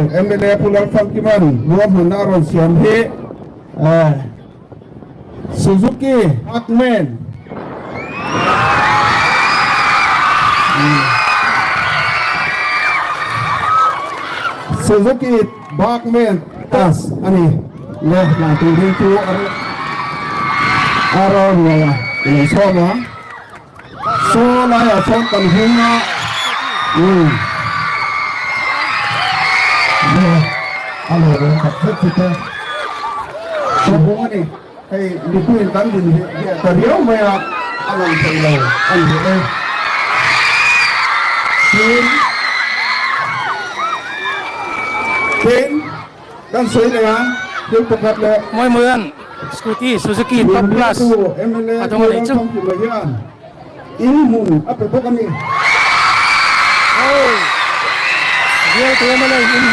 MLA Pu Lalfamkima'n ruahmanna a rawn siam hi Suzuki Burgman Suzuki Burgman Plus a ni. Le hna tur hi chu a rawn ngei a, i lo chhawm a. Saw laiah chuan kan hung a, umm. Le a lo reng tak zet zet e. Saw hung a ni, hei mipuiin kan din hiah ta riau mai a, a lang thei lo a ni e. Tin, tin, kan sawi leh a, thil pakhat leh. Mawimawian Scooty Suzuki Top Plus a dawng a nih chu. In hmun a pe bawk a ni. Bialtu MLA in hmun.